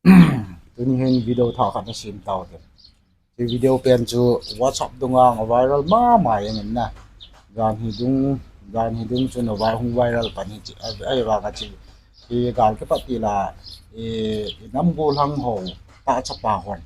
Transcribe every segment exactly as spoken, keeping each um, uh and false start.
Tuni hin video thah khat na sem tau te. Hiche video pen chu WhatsApp dunga viral mama jeng in na. Jan hi dung, jan hi dung chun a hung viral pan hi chi, a, a vang a chi. Hi gal kipat ti la, i, i nam gollhang ho, ta chapa hon.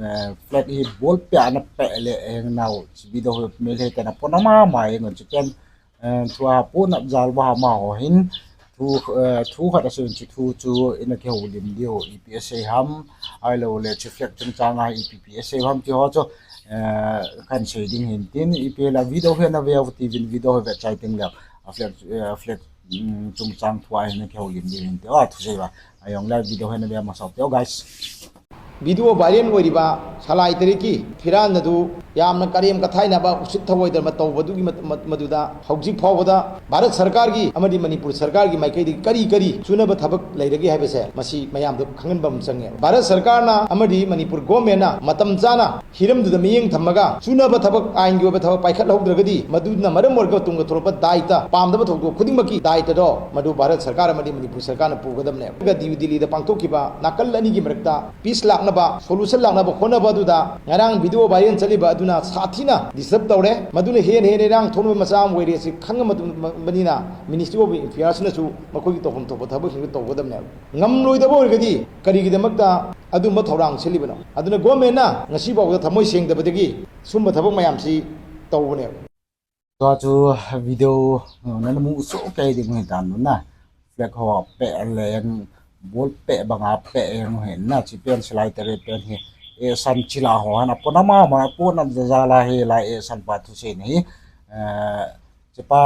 Eh, flag hi ball peh ana peh le eng nau, chi video hi Meitei te na pona mama jeng in chi pen, eh, thu a pona jal ba ma ho hin, thu, eh, thu khat a sun chi thu chu ina kihoulim diu, ipi asei ham, ahilou le chi flag chungchang a ipi pi asei ham ti ho chu, eh, kan sei ding hin tin, ipi la video hi na ve u ti vin video hi ve chai ting le, a flag, eh, flag, mm, chungchang thu a hi na kihoulim diu hin ti, a thu sei ba, a jong le video hi na ve masa u te, guys. Video viral ꯑꯣꯏꯔꯤꯕ ꯁꯂꯥꯏ ꯇꯔꯦꯠꯀꯤ ꯐꯤꯔꯥꯟ ꯑꯗꯨ ꯌꯥꯝꯅ ꯀꯔꯦꯝ ꯀꯊꯥꯏꯅꯕ, ꯎꯁꯤꯠ ꯊꯑꯣꯏꯗꯕ ꯇꯧꯕꯗꯨꯒꯤ ꯃꯠ-, ꯃꯠ-, ꯃꯗꯨꯗ ꯍꯧꯖꯤꯛ ꯐꯥꯎꯕꯗ ꯚꯥꯔꯠ ꯁꯔꯀꯥꯔꯒꯤ ꯑꯃꯗꯤ ꯃꯅꯤꯄꯨꯔ ꯁꯔꯀꯥꯔꯒꯤ ꯃꯥꯏꯀꯩꯗꯒꯤ ꯀꯔꯤ ꯀꯔꯤ ꯆꯨꯅꯕ ꯊꯕꯛ ꯂꯩꯔꯒꯦ ꯍꯥꯏꯕꯁꯦ ꯃꯁꯤ ꯃꯌꯥꯝꯗ ꯈꯪꯍꯟꯕ ꯑꯃ ꯆꯪꯉꯦ꯫ ꯚꯥꯔꯠ ꯁꯔꯀꯥꯔꯅ ꯑꯃꯗꯤ ꯃꯅꯤꯄꯨꯔ ꯒꯣꯔꯃꯦꯟꯅ ꯃꯇꯝ ꯆꯥꯅ ꯍꯤꯔꯝꯗꯨꯗ ꯃꯤꯠꯌꯦꯡ ꯊꯝꯃꯒ ꯆꯨꯅꯕ ꯊꯕꯛ ꯑꯥꯏꯟꯒꯤ ꯑꯣꯏꯕ ꯊꯕꯛ ꯄꯥꯏꯈꯠꯍꯧꯗ꯭ꯔꯒꯗꯤ ꯃꯗꯨꯅ ꯃꯔꯝ ꯑꯣꯏꯔꯒ ꯇꯨꯡꯗ ꯊꯣꯛꯂꯛꯄ ꯗꯥꯏꯇ ꯄꯥꯝꯗꯕ ꯊꯧꯗꯣꯛ ꯈꯨꯗꯤꯡꯃꯛꯀꯤ ꯗꯥꯏꯇꯗꯣ ꯃꯗꯨ ꯚꯥꯔꯠ ꯁꯔꯀꯥꯔ ꯑꯃꯗꯤ ꯃꯅꯤꯄꯨꯔ ꯁꯔꯀꯥꯔꯅ ꯄꯨꯒꯗꯕꯅꯦ꯫ ꯑꯗꯨꯒ ꯗꯤꯜꯂꯤꯗ ꯄꯥꯡꯊꯣꯛꯈꯤꯕ ꯅꯥꯀꯜ ꯑꯅꯤꯒꯤ ꯃꯔꯛꯇ peace ꯂꯥꯛꯅꯕ, solution ꯂꯥꯛꯅꯕ ꯍꯣꯠꯅꯕ ꯑꯗꯨꯗ ꯉꯔꯥꯡ video viral ꯆꯠꯂꯤꯕ ꯑꯗꯨꯅ ꯁꯥꯊꯤꯅ disturb ꯇꯧꯔꯦ꯫ ꯃꯗꯨꯅ ꯍꯦꯟꯅ ꯍꯦꯟꯅ ꯏꯔꯥꯡ ꯊꯣꯛꯅꯕ ꯃꯆꯥꯛ ꯑꯃ ꯑꯣꯏꯔꯦ꯫ ꯑꯁꯤ ꯈꯪꯉ ꯃꯇꯨꯡ-, ꯕꯅꯤꯅ Ministry of Affairsꯅꯁꯨ ꯃꯈꯣꯏꯒꯤ ꯇꯧꯐꯝ ꯊꯣꯛꯄ ꯊꯕꯛꯁꯤꯡꯗꯨ ꯇꯧꯒꯗꯕꯅꯦꯕ꯫ ꯉꯝꯂꯣꯏꯗꯕ ꯑꯣꯏꯔꯒꯗꯤ ꯀꯔꯤꯒꯤꯗꯃꯛꯇ ꯑꯗꯨꯝꯕ ꯊꯧꯔꯥꯡ ꯁꯤꯜꯂꯤꯕꯅꯣ? ꯑꯗꯨꯅ ꯒꯣꯔꯃꯦꯟꯅ ꯉꯁꯤ ꯐꯥꯎꯕꯗ ꯊꯃꯣꯏ ꯁꯦꯡꯗꯕꯗꯒꯤ ꯁꯨꯝꯕ ꯊꯕꯛ ꯃꯌꯥꯝꯁꯤ ꯇꯧꯕꯅꯦꯕ꯫ Tua chu video, uh, nana mu soh kei ding u hitan na. Flag ho peh leng, ball peh banga peh jeng u hin na, chi pen silai tare pen hi. E san chila ho han, apona mama, apona jajala hi lai e san pa thusei hi. Eh, chi pa,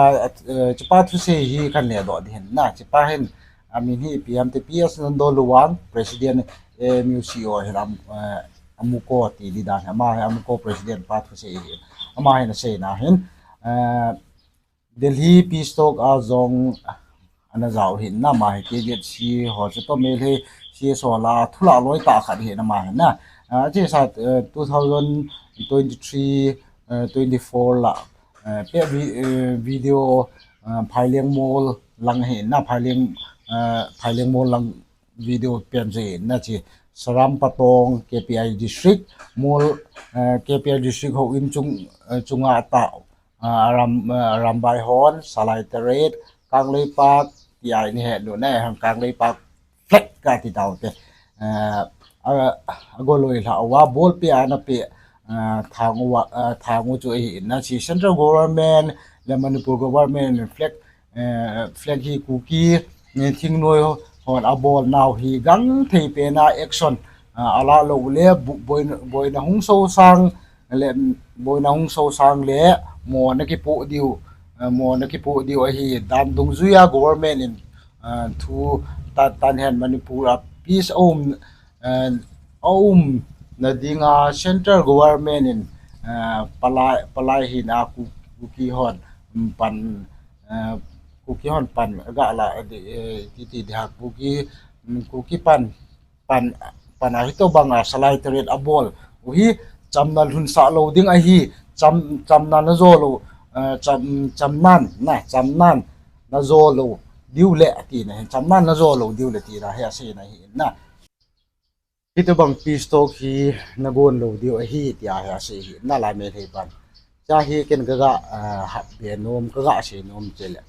eh, chi pa thusei hi kan le doh ding hin na, chi pa hin, amin hi P M te P S Nandol Luang, President, eh, M U C O hin am, eh, Amuko ti di dan, ama hi Amuko President pa thusei hi. Ama hin asei na hin, eh, Delhi peace talk a jong ana jao hin na, ama hi K Z C ho chu to Meitei C S O la thu la loi ta khat hin ama hin na. Ah, chi sa, eh, two thousand twenty-three, eh, twenty-four la, eh, pe vi-, eh, video, eh, Phaileng Mall lang hin na, Phaileng, eh, Phaileng Mall lang video pen chu hin na chi Saram Patong K P I District Mall, eh, K P I District houin chung, eh, chunga ta, ah, Aram, ah, Arambai hon, Salai Taret, Kangleipak, ti a ini he nu na, Kangleipak flag ka ti tau te. Ah, a, a goloi la wa ball peh ana peh, ah, thang wa, ah, thang u chu ahi na chi central government le Manipur government flag, eh, flag hi Kuki, eh, thingnoi hon abol nau hi gangthei pen a action, ah, ala lou le bu-, boina, boina hung sosang le, boina hung sosang le mona kipoh diu, eh, mona kipoh diu ahi dan dungjuia government in, eh, thu ta, tan hen Manipur a peace aum, eh, aumna dinga central government in, eh, palai, palai hina Ku-, Kuki hon, mm, pan, eh, Kuki hon pan ga la, eh, ti, ti dia Kuki, mm, Kuki pan pan, pan a hitobanga Salai Taret abol u hi chamna lhunsah lou ding ahi, cham, chamna na jo lou, eh, cham, chamnan, na, chamnan na jo lou diu le ati na hin, chamnan na jo lou diu le ti na hi asei na hi na. Hitobang peace talk hi na gon lou diu ahi ti a hi asei hi na la Meitei pan. Cha hi ken ka ga, eh, hap be nom, ka ga sei nom che le.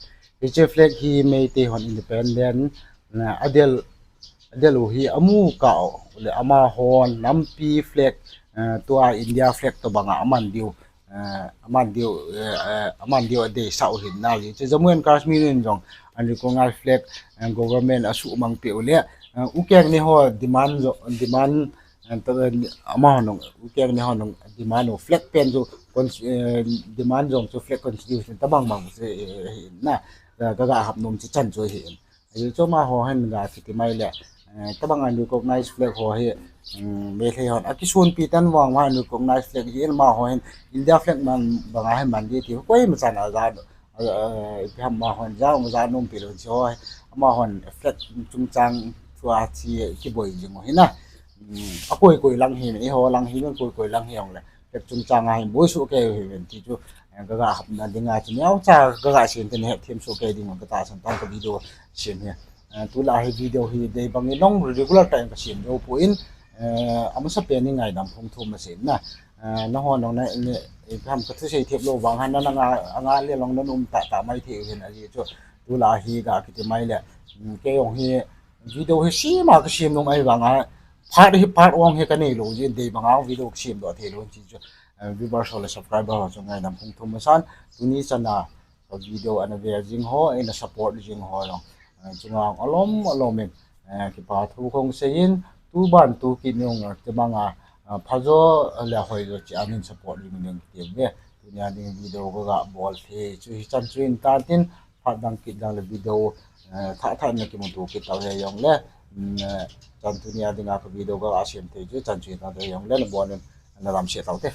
Hiche flag hi Meitei hon independent, eh, adel, adel u hi amu kah u le amahon nampi flag, eh, tua India flag tobanga aman diu, eh, aman diu, eh, eh, aman diu adeisah u hin na li. Chu Jammu and Kashmir in jong unrecognized flag, eh, government asuhmang peh u le, eh, ukeng ni ho demand jo, demand, eh, to, eh, amahon jong, ukeng ni hon jong demand u flag pen chu cons-, eh, demand jong chu flag constitution tabang bang chu, eh, hin na, eh, ka ga hap nom chu chan chu hin. Ahi chu amaho hin ga kiti mai le, eh, tabang unrecognized flag ho hi, mm, Meitei hon akisunpi tan vang ma unrecognized flag hi amaho hin India flag man banga hin man di ti koima chan aja, eh, eh, ipi ham amaho hin ja, ja nom pi lou chu ho hi, amaho hin flag chungchang thua chi kiboi jing u hi na. Mm, akoi koi lang hi, eiho lang hi, koi koi lang hi jong le. Flag chungchang a hin boi soh kei u hi ven ti chu, eh, ka ga hapna dinga chu neocha ka ga sem te na hetthem soh kei ding ka tahsan tan ka video sem hi. Tulai hi video hi dei bangin nong regular time kasem jou poi, amasapen in ngaidam phung thum masem na. Nahon nong na, ham kathusei thep lou vang hana nanga, anga le long na um tahtah mai thei hin ahi chu. Tulai hi ga kiti mai le, kei jong hi video hi sema kasem nom ahi vanga, part hi part ong hi kaneilou jin, dei banga video kasemdoh theilou jin chu. Viewers ho le subscriber ho chu ngaidam phung thum masan, tuni chana ka video ana ve jing ho, ana support jing ho jong chunga alom alomin kipa thu kahung seiyin, tuban tu kit nung tibanga phajo le hoijo cheh a nin support jing ding kiti ve. Tunia ding video kaga bol thei chu hichan chu hin tantin, phat dang kit dang le video thah thah na kimuto kit tau he jongle, chan tunia dinga ka video kaga sem thei chu hichan chu hin tante jongle nabon in ana lamseh taute.